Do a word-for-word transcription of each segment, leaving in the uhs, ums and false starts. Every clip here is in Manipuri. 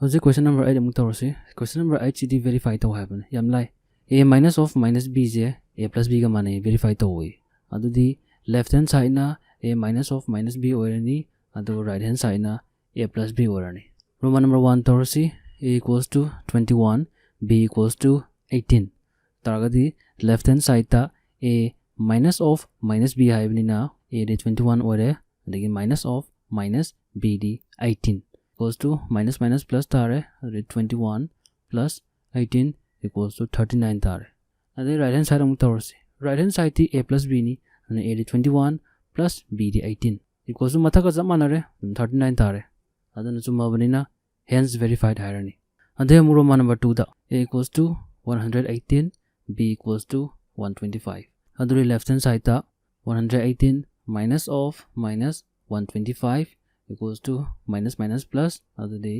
ꯍꯧꯖꯤꯛ question number eight ꯑꯃꯨꯛ ꯇꯧꯔꯁꯤ꯫ Question number eight ꯁꯤꯗꯤ verify ꯇꯧ ꯍꯥꯏꯕꯅꯤ꯫ ꯌꯥꯝ ꯂꯥꯏ꯫ A minus of minus B say A plus B ꯒ ꯃꯥꯟꯅꯩ, verify ꯇꯧꯋꯤ꯫ ꯑꯗꯨꯗꯤ left hand side ꯅ A minus of minus B ꯑꯣꯏꯔꯅꯤ, ꯑꯗꯨꯒ right hand side ꯅ A plus B ꯑꯣꯏꯔꯅꯤ꯫ Roman number one ꯇꯧꯔꯁꯤ꯫ A equals to twenty one, B equals to eighteen ꯇꯥꯔꯒꯗꯤ, left hand side ꯇ A minus of minus B ꯍꯥꯏꯕꯅꯤꯅ A ꯗꯤ twenty one ꯑꯣꯏꯔꯦ, ꯑꯗꯒꯤ minus of minus B D eighteen equals to minus minus plus ꯇꯥꯔꯦ꯫ ꯑꯗꯨꯗꯤ twenty one plus eighteen equals to thirty nine ꯇꯥꯔꯦ꯫ ꯑꯗꯩ right hand side ꯑꯃꯨꯛ ꯇꯧꯔꯁꯤ꯫ Right hand side T A plus B ꯅꯤ, ꯑꯗꯨꯅ A D twenty one plus B D eighteen equals to ꯃꯊꯛꯀ ꯆꯞ ꯃꯥꯟꯅꯔꯦ, ꯑꯗꯨꯝ thirty nine ꯇꯥꯔꯦ꯫ ꯑꯗꯨꯅ ꯆꯨꯝꯃꯕꯅꯤꯅ hence verified ꯍꯥꯏꯔꯅꯤ꯫ ꯑꯗꯩ ꯑꯃꯨꯛ Roman number two the A equals to one hundred eighteen, B equals to one twenty five꯫ ꯑꯗꯨꯗꯤ left hand side ꯇ one hundred eighteen minus of minus one twenty five equals to minus minus plus, ꯑꯗꯨꯗꯤ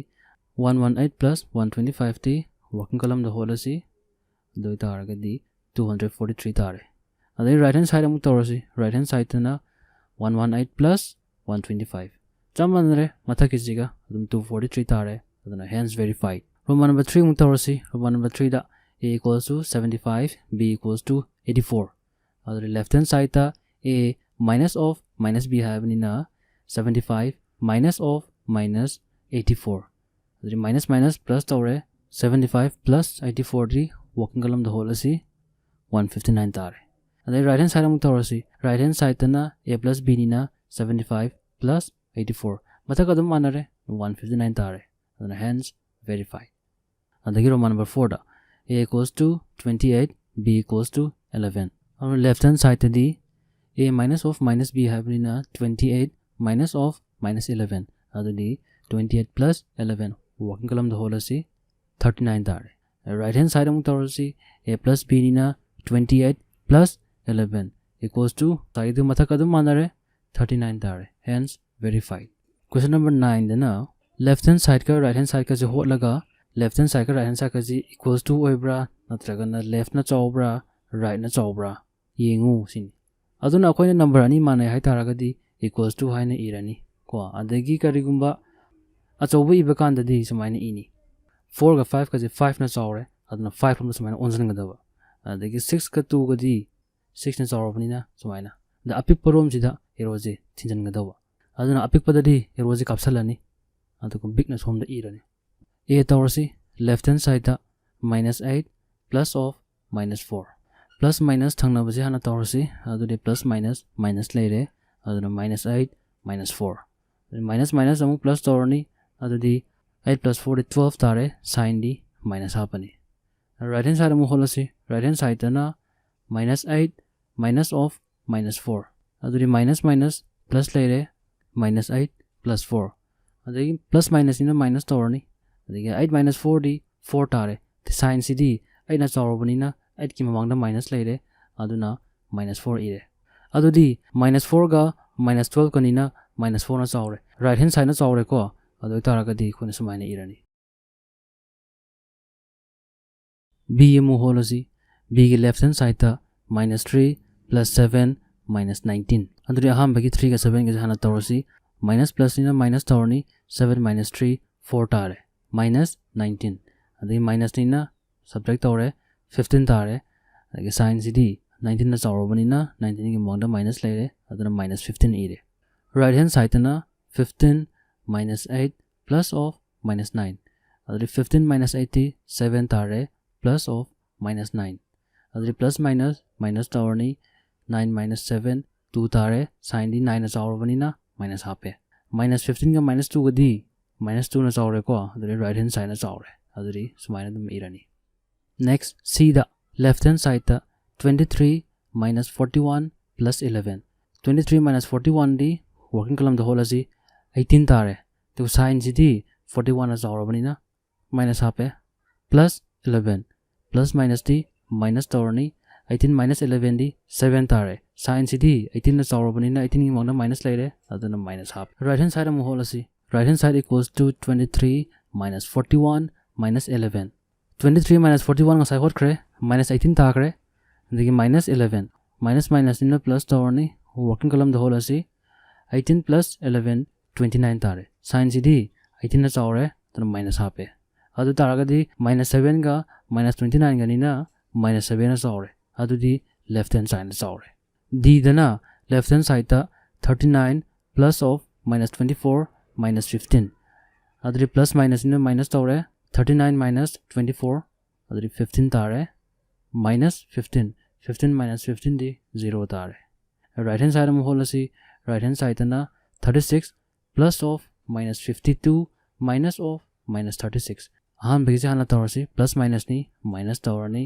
one one eight plus one twenty five T working column ꯗ ꯍꯣꯠꯂꯁꯤ꯫ ꯑꯗꯨ ꯑꯣꯏꯇꯥꯔꯒꯗꯤ two hundred forty three ꯇꯥꯔꯦ꯫ ꯑꯗꯩ right hand side ꯑꯃꯨꯛ ꯇꯧꯔꯁꯤ꯫ Right hand side ꯇꯅ one one eight plus one twenty five꯫ ꯆꯞ ꯃꯥꯟꯅꯔꯦ, ꯃꯊꯛꯀꯤꯁꯤꯒ ꯑꯗꯨꯝ two forty three ꯇꯥꯔꯦ꯫ ꯑꯗꯨꯅ hence verified꯫ Roman number three ꯑꯃꯨꯛ ꯇꯧꯔꯁꯤ꯫ Roman number three the A equals to seventy five, B equals to eighty four꯫ ꯑꯗꯨꯗꯤ left hand side ꯇ A minus of minus B ꯍꯥꯏꯕꯅꯤꯅ seventy five minus of minus eighty four꯫ ꯑꯗꯨꯗꯤ minus minus plus ꯇꯧꯔꯦ꯫ Seventy five plus eighty four ꯗꯤ working column ꯗ ꯍꯣꯠꯂꯁꯤ, one fifty nine ꯇꯥꯔꯦ꯫ ꯑꯗꯩ right hand side ꯑꯃꯨꯛ ꯇꯧꯔꯁꯤ꯫ Right hand side ꯇꯅ A plus B ꯅꯤꯅ seventy five plus eighty four꯫ ꯃꯊꯛ ꯑꯗꯨꯝ ꯃꯥꯟꯅꯔꯦ, one fifty nine ꯇꯥꯔꯦ꯫ ꯑꯗꯨꯅ hence verified꯫ ꯑꯗꯒꯤ Roman number four the A equals to twenty eight, B equals to eleven꯫ ꯑꯗꯨꯅ left hand side ꯇꯗꯤ A minus of minus B ꯍꯥꯏꯕꯅꯤꯅ twenty eight minus of minus eleven꯫ ꯑꯗꯨꯗꯤ twenty eight plus eleven working column ꯗ ꯍꯣꯠꯂꯁꯤ, thirty nine ꯇꯥꯔꯦ꯫ Right hand side ꯑꯃꯨꯛ ꯇꯧꯔꯁꯤ꯫ A plus B ꯅꯤꯅ twenty eight plus eleven equals to, ꯉꯁꯥꯏꯒꯤꯗꯨ ꯃꯊꯛ ꯑꯗꯨꯝ ꯃꯥꯟꯅꯔꯦ, thirty nine ꯇꯥꯔꯦ, hence verified꯫ Question number nine ꯗꯅ left hand side ꯀ right hand side ꯀꯁꯦ ꯍꯣꯠꯂꯒ left hand side ꯀ right hand side ꯀꯁꯤ equals to ꯑꯣꯏꯕ꯭ꯔꯥ, ꯅꯠꯇ꯭ꯔꯒꯅ left ꯅ ꯆꯥꯎꯕ꯭ꯔꯥ, right ꯅ ꯆꯥꯎꯕ꯭ꯔꯥ ꯌꯦꯡꯉꯨ ꯁꯤꯅꯤ꯫ ꯑꯗꯨꯅ ꯑꯩꯈꯣꯏꯅ number ꯑꯅꯤ ꯃꯥꯟꯅꯩ ꯍꯥꯏꯇꯥꯔꯒꯗꯤ equals to ꯍꯥꯏꯅ ꯏꯔꯅꯤ ꯀꯣ꯫ ꯑꯗꯒꯤ ꯀꯔꯤꯒꯨꯝꯕ ꯑꯆꯧꯕ ꯏꯕ ꯀꯥꯟꯗꯗꯤ ꯁꯨꯃꯥꯏꯅ ꯏꯅꯤ, ꯐꯣꯔꯒ ꯐꯥꯏꯚꯀꯁꯦ ꯐꯥꯏꯚꯅ ꯆꯥꯎꯔꯦ, ꯑꯗꯨꯅ ꯐꯥꯏꯚ ꯂꯣꯝꯗ ꯁꯨꯃꯥꯏꯅ ꯑꯣꯟꯁꯤꯟꯒꯗꯕ꯫ ꯑꯗꯒꯤ ꯁꯤꯛꯁꯀ ꯇꯨꯒꯗꯤ ꯁꯤꯛꯁꯅ ꯆꯥꯎꯔꯕꯅꯤꯅ ꯁꯨꯃꯥꯏꯅ꯫ ꯑꯗ ꯑꯄꯤꯛꯄ ꯔꯣꯝꯁꯤꯗ ꯑꯦꯔꯣꯁꯦ ꯊꯤꯟꯖꯤꯟꯒꯗꯧꯕ꯫ ꯑꯗꯨꯅ ꯑꯄꯤꯛꯄꯗꯗꯤ ꯑꯦꯔꯣꯁꯦ ꯀꯥꯞꯁꯤꯜꯂꯅꯤ, ꯑꯗꯨꯒ ꯕꯤꯛꯅ ꯁꯣꯝꯗ ꯏꯔꯅꯤ꯫ ꯑꯦ ꯇꯧꯔꯁꯤ, left hand sideꯇ minus eight plus of minus four꯫ Plus minus ꯊꯪꯅꯕꯁꯦ ꯍꯥꯟꯅ ꯇꯧꯔꯁꯤ꯫ ꯑꯗꯨꯗꯤ plus minus minus ꯂꯩꯔꯦ, ꯑꯗꯨꯅ minus eight minus four꯫ Minus minus ꯑꯃꯨꯛ plus ꯇꯧꯔꯅꯤ, ꯑꯗꯨꯗꯤ eight plus fourꯗꯤ twelve ꯇꯥꯔꯦ, signꯗꯤ minus ꯍꯥꯞꯄꯅꯤ꯫ Right hand side ꯑꯃꯨꯛ ꯍꯣꯠꯂꯁꯤ꯫ Right hand sideꯇꯅ minus eight minus of minus four꯫ ꯑꯗꯨꯗꯤ minus minus plus ꯂꯩꯔꯦ, minus eight plus four꯫ ꯑꯗꯒꯤ plus minusꯅꯤꯅ minus ꯇꯧꯔꯅꯤ꯫ ꯑꯗꯒꯤ eight minus fourꯗꯤ four ꯇꯥꯔꯦ꯫ Signꯁꯤꯗꯤ eightꯅ ꯆꯥꯎꯔꯕꯅꯤꯅ eightꯀꯤ ꯃꯃꯥꯡꯗ minus ꯂꯩꯔꯦ, ꯑꯗꯨꯅ minus four ꯏꯔꯦ꯫ ꯑꯗꯨꯗꯤ minus fourꯒ minus twelveꯀꯅꯤꯅ minus fourꯅ ꯆꯥꯎꯔꯦ꯫ Right hand sideꯅ ꯆꯥꯎꯔꯦꯀꯣ꯫ ꯑꯗꯨ ꯑꯣꯏꯇꯥꯔꯒꯗꯤ ꯑꯩꯈꯣꯏꯅ ꯁꯨꯃꯥꯏꯅ ꯏꯔꯅꯤ꯫ B ꯑꯃꯨꯛ ꯍꯣꯠꯂꯁꯤ꯫ Bꯒꯤ left hand sideꯇ minus three plus seven minus nineteen꯫ ꯑꯗꯨꯗꯤ ꯑꯍꯥꯟꯕꯒꯤ threeꯒ sevenꯒꯁꯦ ꯍꯥꯟꯅ ꯇꯧꯔꯁꯤ꯫ Minus plusꯅꯤꯅ minus ꯇꯧꯔꯅꯤ, seven minus three four ꯇꯥꯔꯦ, minus nineteen꯫ ꯑꯗꯒꯤ minusꯅꯤꯅ subtract ꯇꯧꯔꯦ, fifteen ꯇꯥꯔꯦ꯫ ꯑꯗꯒꯤ signꯁꯤꯗꯤ nineteenꯅ ꯆꯥꯎꯔꯕꯅꯤꯅ nineteenꯒꯤ ꯃꯃꯥꯡꯗ minus ꯂꯩꯔꯦ, ꯑꯗꯨꯅ minus fifteen ꯏꯔꯦ꯫ Right hand sideꯇꯅ fifteen minus eight plus of minus nine꯫ ꯑꯗꯨꯗꯤ fifteen minus eightꯇꯤ seven ꯇꯥꯔꯦ, plus of minus nine꯫ ꯑꯗꯨꯗꯤ plus minus minus ꯇꯧꯔꯅꯤ, nine minus seven two ꯇꯥꯔꯦ, signꯗꯤ nineꯅ ꯆꯥꯎꯔꯕꯅꯤꯅ minus ꯍꯥꯞꯄꯦ꯫ Minus fifteenꯒ minus twoꯒꯗꯤ minus twoꯅ ꯆꯥꯎꯔꯦꯀꯣ, ꯑꯗꯨꯗꯤ right hand sideꯅ ꯆꯥꯎꯔꯦ꯫ ꯑꯗꯨꯗꯤ ꯁꯨꯃꯥꯏꯅ ꯑꯗꯨꯝ ꯏꯔꯅꯤ꯫ Next, Cꯗ left hand sideꯇ twenty three minus forty one plus eleven꯫ Twenty three minus forty oneꯗꯤ working columnꯗ ꯍꯣꯠꯂꯁꯤ, eighteen ꯇꯥꯔꯦ꯫ ꯑꯗꯨꯒ signꯁꯤꯗꯤ forty oneꯅ ꯆꯥꯎꯔꯕꯅꯤꯅ minus ꯍꯥꯞꯄꯦ, plus eleven꯫ Plus minusꯇꯤ minus ꯇꯧꯔꯅꯤ, eighteen minus elevenꯗꯤ seven ꯇꯥꯔꯦ꯫ Signꯁꯤꯗꯤ eighteenꯅ ꯆꯥꯎꯔꯕꯅꯤꯅ eighteenꯒꯤ ꯃꯃꯥꯡꯗ minus ꯂꯩꯔꯦ, ꯑꯗꯨꯅ minus ꯍꯥꯞꯄꯦ꯫ Right hand side ꯑꯃꯨꯛ ꯍꯣꯠꯂꯁꯤ꯫ Right hand side equals to twenty three minus forty one minus eleven꯫ Twenty three minus forty one ꯉꯁꯥꯏ ꯍꯣꯠꯈ꯭ꯔꯦ, minus eighteen ꯇꯥꯈ꯭ꯔꯦ꯫ ꯑꯗꯒꯤ minus eleven, minus minusꯅꯤꯅ plus ꯇꯧꯔꯅꯤ, working columnꯗ ꯍꯣꯠꯂꯁꯤ꯫ Eighteen plus eleven, twenty nine ꯇꯥꯔꯦ꯫ Signꯁꯤꯗꯤ eighteen ꯅ ꯆꯥꯎꯔꯦ, ꯑꯗꯨꯅ minus ꯍꯥꯞꯄꯦ꯫ ꯑꯗꯨ ꯇꯥꯔꯒꯗꯤ minus seven ꯒ minus twenty nine ꯒꯅꯤꯅ minus seven ꯅ ꯆꯥꯎꯔꯦ, ꯑꯗꯨꯗꯤ left hand side ꯅ ꯆꯥꯎꯔꯦ꯫ D ꯗꯅ left hand side ꯇ thirty nine plus of minus twenty four minus fifteen, ꯑꯗꯨꯗꯤ plus minus ꯅꯤꯅ minus ꯇꯧꯔꯦ, thirty nine minus twenty four, ꯑꯗꯨꯗꯤ fifteen ꯇꯥꯔꯦ, minus fifteen, fifteen minus fifteen ꯗꯤ zero ꯇꯥꯔꯦ꯫ Right hand side ꯑꯃꯨꯛ ꯍꯣꯠꯂꯁꯤ꯫ Right hand side ꯇꯅ thirty six plus of minus fifty two minus of minus thirty six꯫ ꯑꯍꯥꯟꯕꯒꯤꯁꯦ ꯍꯥꯟꯅ ꯇꯧꯔꯁꯤ꯫ Plus minus ꯅꯤ, minus ꯇꯧꯔꯅꯤ꯫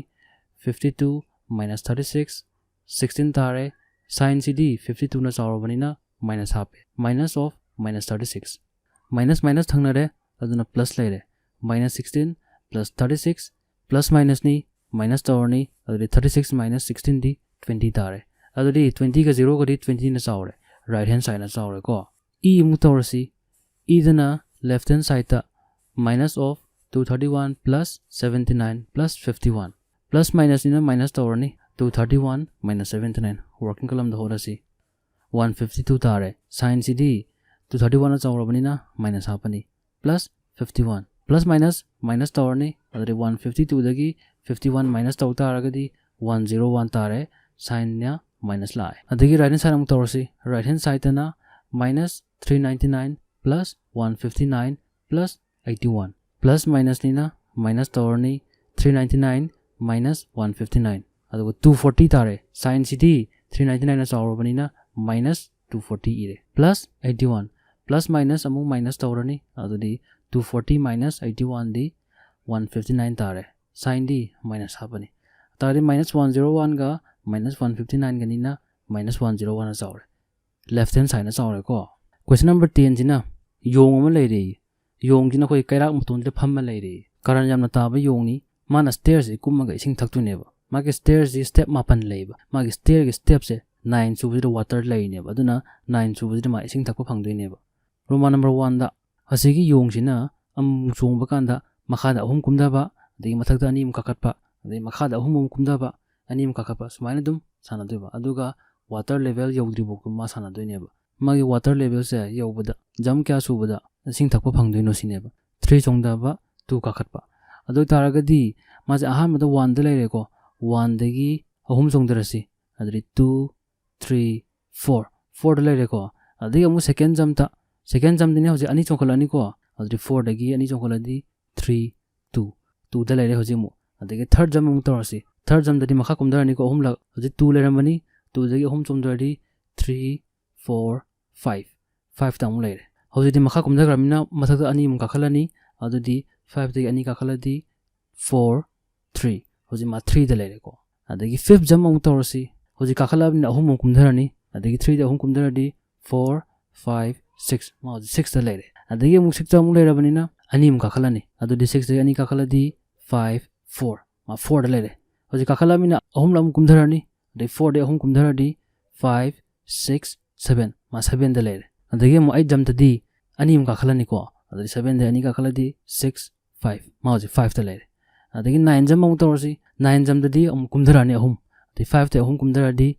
Fifty two minus thirty six, sixteen ꯇꯥꯔꯦ꯫ Sign ꯁꯤꯗꯤ fifty two ꯅ ꯆꯥꯎꯔꯕꯅꯤꯅ minus ꯍꯥꯞꯄꯦ, minus of minus thirty six꯫ Minus minus ꯊꯪꯅꯔꯦ, ꯑꯗꯨꯅ plus ꯂꯩꯔꯦ꯫ Minus sixteen plus thirty six, plus minus ꯅꯤ, minus ꯇꯧꯔꯅꯤ, ꯑꯗꯨꯗꯤ thirty six minus sixteen ꯗꯤ twenty ꯇꯥꯔꯦ꯫ ꯑꯗꯨꯗꯤ twenty ꯒ zero ꯒꯗꯤ twenty ꯅ ꯆꯥꯎꯔꯦ, right hand side ꯅ ꯆꯥꯎꯔꯦꯀꯣ꯫ E ꯑꯃꯨꯛ ꯇꯧꯔꯁꯤ꯫ E ꯗꯅ left hand side ꯇ minus of two thirty one plus seventy nine plus fifty one, plus minus ꯅꯤꯅ minus ꯇꯧꯔꯅꯤ, two thirty one minus seventy nine, working column ꯗ ꯍꯣꯠꯂꯁꯤ꯫ One fifty two ꯇꯥꯔꯦ꯫ Sign ꯁꯤꯗꯤ two thirty one ꯅ ꯆꯥꯎꯔꯕꯅꯤꯅ minus ꯍꯥꯞꯄꯅꯤ, plus fifty one꯫ Plus minus minus ꯇꯧꯔꯅꯤ, ꯑꯗꯨꯗꯤ one fifty two ꯗꯒꯤ fifty one minus ꯇꯧ ꯇꯥꯔꯒꯗꯤ one zero one ꯇꯥꯔꯦ, sign ꯅ minus ꯂꯥꯛꯑꯦ꯫ ꯑꯗꯒꯤ right hand side ꯑꯃꯨꯛ ꯇꯧꯔꯁꯤ꯫ Right hand side ꯇꯅ minus three ninety nine plus one fifty nine plus eighty one꯫ Plus minus ꯅꯤꯅ minus ꯇꯧꯔꯅꯤ, three ninety nine minus one fifty nine, ꯑꯗꯨꯒ two forty ꯇꯥꯔꯦ꯫ Sign ꯁꯤꯗꯤ three ninety nine ꯅ ꯆꯥꯎꯔꯕꯅꯤꯅ minus two forty ꯏꯔꯦ, plus eighty one꯫ Plus minus ꯑꯃꯨꯛ minus ꯇꯧꯔꯅꯤ, ꯑꯗꯨꯗꯤ two forty minus eighty one ꯗꯤ one fifty nine ꯇꯥꯔꯦ, sign ꯗꯤ minus ꯍꯥꯞꯄꯅꯤ꯫ ꯇꯥꯔꯗꯤ minus one zero one ꯒ minus one fifty nine ꯒꯅꯤꯅ minus one zero one ꯅ ꯆꯥꯎꯔꯦ, left hand side ꯅ ꯆꯥꯎꯔꯦꯀꯣ꯫ Question number ten ꯁꯤꯅ ꯌꯣꯡ ꯑꯃ ꯂꯩꯔꯦ꯫ ꯌꯣꯡꯁꯤꯅ ꯑꯩꯈꯣꯏ ꯀꯩꯔꯥꯛ ꯃꯇꯣꯟꯁꯤꯗ ꯐꯝꯃ ꯂꯩꯔꯦ꯫ ꯀꯔꯟ ꯌꯥꯝꯅ ꯇꯥꯕ ꯌꯣꯡꯅꯤ꯫ ꯃꯥꯅ stairs ꯁꯤ ꯀꯨꯝꯃꯒ ꯏꯁꯤꯡ ꯊꯛꯇꯣꯏꯅꯦꯕ꯫ ꯃꯥꯒꯤ stairs ꯁꯤ step ꯃꯥꯄꯟ ꯂꯩꯕ꯫ ꯃꯥꯒꯤ stair ꯒꯤ step ꯁꯦ nine ꯁꯨꯕꯁꯤꯗ water ꯂꯩꯔꯤꯅꯦꯕ꯫ ꯑꯗꯨꯅ nine ꯁꯨꯕꯁꯤꯗ ꯃꯥ ꯏꯁꯤꯡ ꯊꯛꯄ ꯐꯪꯗꯣꯏꯅꯦꯕ꯫ Roman number one ꯗ ꯑꯁꯤꯒꯤ ꯌꯣꯡꯁꯤꯅ ꯑꯃꯨꯛ ꯆꯣꯡꯕ ꯀꯥꯟꯗ ꯃꯈꯥꯗ ꯑꯍꯨꯝ ꯀꯨꯝꯊꯕ, ꯑꯗꯒꯤ ꯃꯊꯛꯇ ꯑꯅꯤ ꯑꯃꯨꯛ ꯀꯥꯈꯠꯄ, ꯑꯗꯒꯤ ꯃꯈꯥꯗ ꯑꯍꯨꯝ ꯑꯃꯨꯛ ꯀꯨꯝꯊꯕ, ꯑꯅꯤ ꯑꯃꯨꯛ ꯀꯥꯈꯠꯄ, ꯁꯨꯃꯥꯏꯅ ꯑꯗꯨꯝ ꯁꯥꯟꯅꯗꯣꯏꯕ꯫ ꯑꯗꯨꯒ water level ꯌꯧꯗ꯭ꯔꯤꯐꯥꯎ ꯃꯥ ꯁꯥꯟꯅꯗꯣꯏꯅꯦꯕ꯫ ꯃꯥꯒꯤ water level ꯁꯦ ꯌꯧꯕꯗ jump ꯀꯌꯥ ꯁꯨꯕꯗ? ꯏꯁꯤꯡ ꯊꯛꯄ ꯐꯪꯗꯣꯏꯅꯣ ꯁꯤꯅꯦꯕ꯫ ꯊ꯭ꯔꯤ ꯆꯣꯡꯊꯕ, ꯇꯨ ꯀꯥꯈꯠꯄ꯫ ꯑꯗꯨ ꯑꯣꯏꯇꯥꯔꯒꯗꯤ ꯃꯥꯁꯦ ꯑꯍꯥꯟꯕꯗ ꯋꯥꯟꯗ ꯂꯩꯔꯦꯀꯣ, ꯋꯥꯟꯗꯒꯤ ꯑꯍꯨꯝ ꯆꯣꯡꯊꯔꯁꯤ, ꯑꯗꯨꯗꯤ ꯇꯨ, ꯊ꯭ꯔꯤ, ꯐꯣꯔ, ꯐꯣꯔꯗ ꯂꯩꯔꯦꯀꯣ꯫ ꯑꯗꯒꯤ ꯑꯃꯨꯛ ꯁꯦꯀꯦꯟ ꯖꯝꯇ, ꯁꯦꯀꯦꯟ ꯖꯝꯗꯅꯤ ꯍꯧꯖꯤꯛ ꯑꯅꯤ ꯆꯣꯡꯈꯠꯂꯛꯑꯅꯤꯀꯣ, ꯑꯗꯨꯗꯤ ꯐꯣꯔꯗꯒꯤ ꯑꯅꯤ ꯆꯣꯡꯈꯠꯂꯗꯤ ꯊ꯭ꯔꯤ, ꯇꯨ, ꯇꯨꯗ ꯂꯩꯔꯦ ꯍꯧꯖꯤꯛ ꯑꯃꯨꯛ꯫ ꯑꯗꯒꯤ ꯊꯔꯠ ꯖꯝ ꯑꯃꯨꯛ ꯇꯧꯔꯁꯤ꯫ ꯊꯔꯠ ꯖꯝꯗꯗꯤ ꯃꯈꯥ ꯀꯨꯝꯊꯔꯅꯤꯀꯣ, ꯑꯍꯨꯝꯂꯛ꯫ ꯍꯧꯖꯤꯛ ꯇꯨ ꯂꯩꯔꯝꯕꯅꯤ, ꯇꯨꯗꯒꯤ ꯑꯍꯨꯝ ꯆꯣꯡꯊꯔꯗꯤ ꯊ꯭ꯔꯤ, ꯐꯣꯔ, ꯐꯥꯏꯚ, ꯐꯥꯏꯚꯇ ꯑꯃꯨꯛ ꯂꯩꯔꯦ꯫ ꯍꯧꯖꯤꯛꯇꯤ ꯃꯈꯥ ꯀꯨꯝꯊꯈ꯭ꯔꯕꯅꯤꯅ ꯃꯊꯛꯇ ꯑꯅꯤ ꯑꯃꯨꯛ ꯀꯥꯈꯠꯂꯅꯤ, ꯑꯗꯨꯗꯤ ꯐꯥꯏꯚꯇꯒꯤ ꯑꯅꯤ ꯀꯥꯈꯠꯂꯗꯤ ꯐꯣꯔ, ꯊ꯭ꯔꯤ꯫ ꯍꯧꯖꯤꯛ ꯃꯥ ꯊ꯭ꯔꯤꯗ ꯂꯩꯔꯦꯀꯣ꯫ ꯑꯗꯒꯤ ꯐꯤꯐ ꯖꯝ ꯑꯃꯨꯛ ꯇꯧꯔꯁꯤ꯫ ꯍꯧꯖꯤꯛ ꯀꯥꯈꯠꯂꯛꯑꯕꯅꯤꯅ ꯑꯍꯨꯝ ꯑꯃꯨꯛ ꯀꯨꯝꯊꯔꯅꯤ, ꯑꯗꯒꯤ ꯊ꯭ꯔꯤꯗ ꯑꯍꯨꯝ ꯀꯨꯝꯊꯔꯗꯤ ꯐꯣꯔ, ꯐꯥꯏꯚ, ꯁꯤꯛꯁ꯫ ꯃꯥ ꯍꯧꯖꯤꯛ ꯁꯤꯛꯁꯇ ꯂꯩꯔꯦ꯫ ꯑꯗꯒꯤ ꯑꯃꯨꯛ ꯁꯤꯛꯁꯇ ꯑꯃꯨꯛ ꯂꯩꯔꯕꯅꯤꯅ ꯑꯅꯤ ꯑꯃꯨꯛ ꯀꯥꯈꯠꯂꯅꯤ, ꯑꯗꯨꯗꯤ ꯁꯤꯛꯁꯇꯒꯤ ꯑꯅꯤ ꯀꯥꯈꯠꯂꯗꯤ ꯐꯥꯏꯚ, ꯐꯣꯔ꯫ ꯃꯥ ꯐꯣꯔꯗ ꯂꯩꯔꯦ꯫ ꯍꯧꯖꯤꯛ ꯀꯥꯈꯠꯂꯛꯑꯕꯅꯤꯅ ꯑꯍꯨꯝꯂꯛ ꯑꯃꯨꯛ ꯀꯨꯝꯊꯔꯅꯤ, ꯑꯗꯩ ꯐꯣꯔꯗꯒꯤ ꯑꯍꯨꯝ ꯀꯨꯝꯊꯔꯗꯤ ꯐꯥꯏꯚ, ꯁꯤꯛꯁ, ꯁꯚꯦꯟ꯫ ꯃꯥ ꯁꯚꯦꯟꯗ ꯂꯩꯔꯦ꯫ ꯑꯗꯒꯤ ꯑꯃꯨꯛ ꯑꯩꯠ ꯖꯝꯇꯗꯤ ꯑꯅꯤ ꯑꯃꯨꯛ ꯀꯥꯈꯠꯂꯅꯤꯀꯣ, ꯑꯗꯩ ꯁꯚꯦꯟꯗꯒꯤ ꯑꯅꯤ ꯀꯥꯈꯠꯂꯗꯤ ꯁꯤꯛꯁ, ꯐꯥꯏꯚ꯫ ꯃꯥ ꯍꯧꯖꯤꯛ ꯐꯥꯏꯚꯇ ꯂꯩꯔꯦ꯫ ꯑꯗꯒꯤ ꯅꯥꯏꯟ ꯖꯝ ꯑꯃꯨꯛ ꯇꯧꯔꯁꯤ꯫ ꯅꯥꯏꯟ ꯖꯝꯗꯗꯤ ꯑꯃꯨꯛ ꯀꯨꯝꯊꯔꯛꯑꯅꯤ ꯑꯍꯨꯝ, ꯑꯗꯩ ꯐꯥꯏꯚꯇꯒꯤ ꯑꯍꯨꯝ ꯀꯨꯝꯊꯔꯛꯑꯗꯤ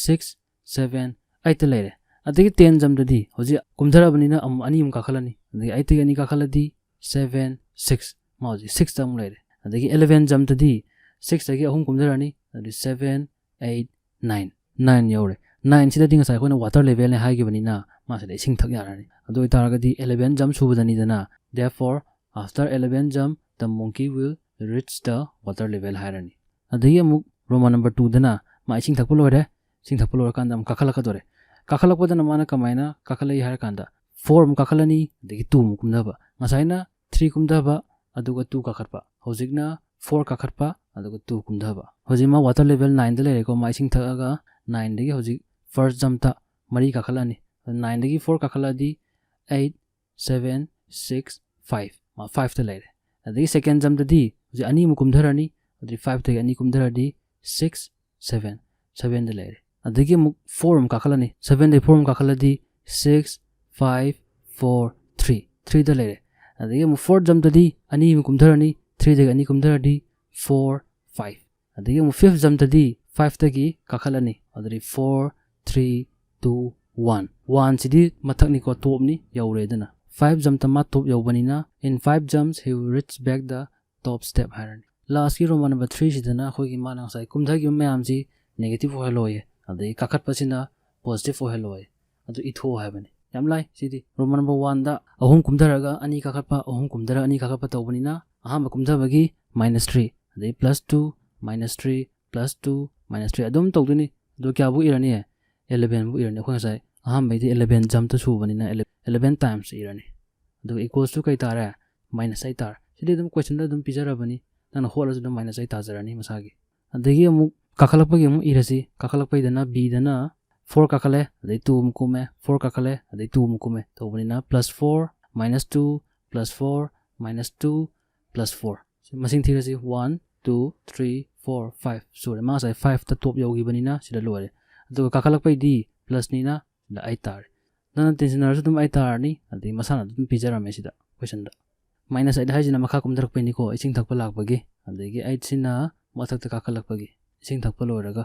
ꯁꯤꯛꯁ, ꯁꯚꯦꯟ, ꯑꯩꯠꯇ ꯂꯩꯔꯦ꯫ ꯑꯗꯒꯤ ꯇꯦꯟ ꯖꯝꯗꯗꯤ ꯍꯧꯖꯤꯛ ꯀꯨꯝꯊꯔꯛꯑꯕꯅꯤꯅ ꯑꯃꯨꯛ ꯑꯅꯤ ꯑꯃꯨꯛ ꯀꯥꯈꯠꯂꯅꯤ, ꯑꯗꯒꯤ ꯑꯩꯠꯇꯒꯤ ꯑꯅꯤ ꯀꯥꯈꯠꯂꯗꯤ ꯁꯚꯦꯟ, ꯁꯤꯛꯁ꯫ ꯃꯥ ꯍꯧꯖꯤꯛ ꯁꯤꯛꯁꯇ ꯑꯃꯨꯛ ꯂꯩꯔꯦ꯫ ꯑꯗꯒꯤ ꯑꯦꯂꯚꯦꯟ ꯖꯝꯇꯗꯤ ꯁꯤꯛꯁꯇꯒꯤ ꯑꯍꯨꯝ ꯀꯨꯝꯊꯔꯛꯑꯅꯤ, ꯑꯗꯨꯗꯤ ꯁꯚꯦꯟ, ꯑꯩꯠ, ꯅꯥꯏꯟ꯫ ꯅꯥꯏꯟ ꯌꯧꯔꯦ꯫ ꯅꯥꯏꯟꯁꯤꯗꯗꯤ ꯉꯁꯥꯏ ꯑꯩꯈꯣꯏꯅ ꯋꯥꯇꯔ ꯂꯦꯚꯦꯜꯅꯦ ꯍꯥꯏꯈꯤꯕꯅꯤꯅ ꯃꯥꯁꯤꯗ ꯏꯁꯤꯡ ꯊꯛ ꯌꯥꯔꯅꯤ꯫ ꯑꯗꯨ ꯑꯣꯏꯇꯥꯔꯒꯗꯤ ꯑꯦꯂꯚꯦꯟ ꯖꯝ ꯁꯨꯕꯗꯅꯤꯗꯅ, therefore after eleven jump the monkey will reach the water level ꯍꯥꯏꯔꯅꯤ꯫ ꯑꯗꯒꯤ ꯑꯃꯨꯛ ꯔꯣꯃꯥꯟ ꯅꯝꯕꯔ ꯇꯨꯗꯅ ꯃꯥ ꯏꯁꯤꯡ ꯊꯛꯄ ꯂꯣꯏꯔꯦ꯫ ꯏꯁꯤꯡ ꯊꯛꯄ ꯂꯣꯏꯔꯀꯥꯟꯗ ꯑꯃꯨꯛ ꯀꯥꯈꯠꯂꯛꯀꯗꯣꯔꯦ꯫ ꯀꯥꯈꯠꯂꯛꯄꯗꯅ ꯃꯥꯅ ꯀꯃꯥꯏꯅ ꯀꯥꯈꯠꯂꯛꯏ ꯍꯥꯏꯔꯀꯥꯟꯗ, ꯐꯣꯔ ꯑꯃꯨꯛ ꯀꯥꯈꯠꯂꯅꯤ, ꯑꯗꯒꯤ ꯇꯨ ꯑꯃꯨꯛ ꯀꯨꯝꯊꯕ꯫ ꯉꯁꯥꯏꯅ ꯊ꯭ꯔꯤ ꯀꯨꯝꯊꯕ, ꯑꯗꯨꯒ ꯇꯨ ꯀꯥꯈꯠꯄ꯫ ꯍꯧꯖꯤꯛꯅ ꯐꯣꯔ ꯀꯥꯈꯠꯄ, ꯑꯗꯨꯒ ꯇꯨ ꯀꯨꯝꯊꯕ꯫ ꯍꯧꯖꯤꯛ ꯃꯥ ꯋꯥꯇꯔ ꯂꯦꯚꯦꯜ ꯅꯥꯏꯟꯗ ꯂꯩꯔꯦꯀꯣ, ꯃꯥ ꯏꯁꯤꯡ ꯊꯛꯑꯒ ꯅꯥꯏꯟꯗꯒꯤ ꯍꯧꯖꯤꯛ ꯐꯥꯔꯁ ꯖꯝꯇ ꯃꯔꯤ ꯀꯥꯈꯠꯂꯛꯑꯅꯤ꯫ ꯅꯥꯏꯟꯗꯒꯤ ꯐꯣꯔ ꯀꯥꯈꯠꯂꯛꯑꯗꯤ ꯑꯩꯠ, ꯁꯚꯦꯟ, ꯁꯤꯛꯁ, ꯐꯥꯏꯚ꯫ ꯃꯥ ꯐꯥꯏꯚꯇ ꯂꯩꯔꯦ꯫ ꯑꯗꯒꯤ ꯁꯦꯀꯦꯟ ꯖꯝꯗꯗꯤ ꯍꯧꯖꯤꯛ ꯑꯅꯤ ꯑꯃꯨꯛ ꯀꯨꯝꯊꯔꯅꯤ, ꯑꯗꯨꯗꯤ ꯐꯥꯏꯚꯇꯒꯤ ꯑꯅꯤ ꯀꯨꯝꯊꯔꯗꯤ ꯁꯤꯛꯁ, ꯁꯚꯦꯟ, ꯁꯚꯦꯟꯗ ꯂꯩꯔꯦ꯫ ꯑꯗꯒꯤ ꯑꯃꯨꯛ ꯐꯣꯔ ꯑꯃꯨꯛ ꯀꯥꯈꯠꯂꯅꯤ, ꯁꯚꯦꯟꯗꯒꯤ ꯐꯣꯔ ꯑꯃꯨꯛ ꯀꯥꯈꯠꯂꯗꯤ ꯁꯤꯛꯁ, ꯐꯥꯏꯚ, ꯐꯣꯔ, ꯊ꯭ꯔꯤ, ꯊ꯭ꯔꯤꯗ ꯂꯩꯔꯦ꯫ ꯑꯗꯒꯤ ꯑꯃꯨꯛ ꯐꯣꯔꯠ ꯖꯝꯇꯗꯤ ꯑꯅꯤ ꯑꯃꯨꯛ ꯀꯨꯝꯊꯔꯅꯤ, ꯊ꯭ꯔꯤꯗꯒꯤ ꯑꯅꯤ ꯀꯨꯝꯊꯔꯗꯤ ꯐꯣꯔ, ꯐꯥꯏꯚ꯫ ꯑꯗꯒꯤ ꯑꯃꯨꯛ ꯐꯤꯐ ꯖꯝꯇꯗꯤ ꯐꯥꯏꯚꯇꯒꯤ ꯀꯥꯈꯠꯂꯅꯤ, ꯑꯗꯨꯗꯤ ꯐꯣꯔ, ꯊ꯭ꯔꯤ, ꯇꯨ, ꯋꯥꯟ꯫ ꯋꯥꯟꯁꯤꯗꯤ ꯃꯊꯛꯅꯤꯀꯣ, ꯇꯣꯞꯅꯤ, ꯌꯧꯔꯦ꯫ ꯑꯗꯨꯅ five jumpꯇ ꯃꯥ top ꯌꯧꯕꯅꯤꯅ, in five jumps he will reach back the top step ꯍꯥꯏꯔꯅꯤ꯫ Lastꯀꯤ Roman number threeꯁꯤꯗꯅ ꯑꯩꯈꯣꯏꯒꯤ ꯃꯥꯅ ꯉꯁꯥꯏ ꯀꯨꯝꯊꯈꯤꯕ ꯃꯌꯥꯝꯁꯤ negative ꯑꯣꯏꯍꯜꯂꯣꯏꯌꯦ, ꯑꯗꯩ ꯀꯥꯈꯠꯄꯁꯤꯅ positive ꯑꯣꯏꯍꯜꯂꯣꯏꯌꯦ, ꯑꯗꯨ ꯏꯊꯣꯛꯑꯣ ꯍꯥꯏꯕꯅꯤ꯫ ꯌꯥꯝ ꯂꯥꯏ ꯁꯤꯗꯤ꯫ Roman number oneꯗ ꯑꯍꯨꯝ ꯀꯨꯝꯊꯔꯒ ꯑꯅꯤ ꯀꯥꯈꯠꯄ, ꯑꯍꯨꯝ ꯀꯨꯝꯊꯔꯒ ꯑꯅꯤ ꯀꯥꯈꯠꯄ ꯇꯧꯕꯅꯤꯅ, ꯑꯍꯥꯟꯕ ꯀꯨꯝꯊꯕꯒꯤ minus three, ꯑꯗꯩ plus two, minus three, plus two, minus three ꯑꯗꯨꯝ ꯇꯧꯗꯣꯏꯅꯤ꯫ ꯑꯗꯨ ꯀꯌꯥꯕꯨ ꯏꯔꯅꯤ? Elevenꯕꯨ ꯏꯔꯅꯤ꯫ ꯑꯩꯈꯣꯏ ꯉꯁꯥꯏ ꯑꯍꯥꯟꯕꯩꯗꯤ eleven jumpꯇ ꯁꯨꯕꯅꯤꯅ eleven times ꯏꯔꯅꯤ꯫ ꯑꯗꯨꯒ equals to ꯀꯩ ꯇꯥꯔꯦ? Minus eight ꯇꯥꯔꯦ꯫ ꯁꯤꯗꯤ ꯑꯗꯨꯝ questionꯗ ꯑꯗꯨꯝ ꯄꯤꯖꯔꯕꯅꯤ, ꯅꯪꯅ ꯍꯣꯠꯂꯁꯨ ꯑꯗꯨꯝ minus eight ꯇꯥꯖꯔꯅꯤ ꯃꯁꯥꯒꯤ꯫ ꯑꯗꯒꯤ ꯑꯃꯨꯛ ꯀꯥꯈꯠꯂꯛꯄꯒꯤ ꯑꯃꯨꯛ ꯏꯔꯁꯤ꯫ ꯀꯥꯈꯠꯂꯛꯄꯩꯗꯅ Bꯗꯅ four ꯀꯥꯈꯠꯂꯦ, ꯑꯗꯩ two ꯑꯃꯨꯛ ꯀꯨꯝꯃꯦ, four ꯀꯥꯈꯠꯂꯦ, ꯑꯗꯩ two ꯑꯃꯨꯛ ꯀꯨꯝꯃꯦ ꯇꯧꯕꯅꯤꯅ plus four, minus two, plus four, minus two, plus four꯫ ꯁꯤ ꯃꯁꯤꯡ ꯊꯤꯔꯁꯤ꯫ One, two, three, four, five ꯁꯨꯔꯦ꯫ ꯃꯥ ꯉꯁꯥꯏ fiveꯇ top ꯌꯧꯈꯤꯕꯅꯤꯅ ꯁꯤꯗ ꯂꯣꯏꯔꯦ꯫ ꯑꯗꯨꯒ ꯀꯥꯈꯠꯂꯛꯄꯩꯗꯤ plusꯅꯤꯅ ꯁꯤꯗ eight ꯇꯥꯔꯦ꯫ ꯅꯪꯅ ꯇꯦꯟꯁꯤꯟꯅꯔꯁꯨ ꯑꯗꯨꯝ eight ꯇꯥꯔꯅꯤ, ꯑꯗꯩ ꯃꯁꯥꯅ ꯑꯗꯨꯝ ꯄꯤꯖꯔꯝꯃꯦ ꯁꯤꯗ questionꯗ꯫ Minus eight ꯍꯥꯏꯁꯤꯅ ꯃꯈꯥ ꯀꯨꯝꯊꯔꯛꯄꯩꯅꯤꯀꯣ, ꯏꯁꯤꯡ ꯊꯛꯄ ꯂꯥꯛꯄꯒꯤ꯫ ꯑꯗꯒꯤ eightꯁꯤꯅ ꯃꯊꯛꯇ ꯀꯥꯈꯠꯂꯛꯄꯒꯤ, ꯏꯁꯤꯡ ꯊꯛꯄ ꯂꯣꯏꯔꯒ꯫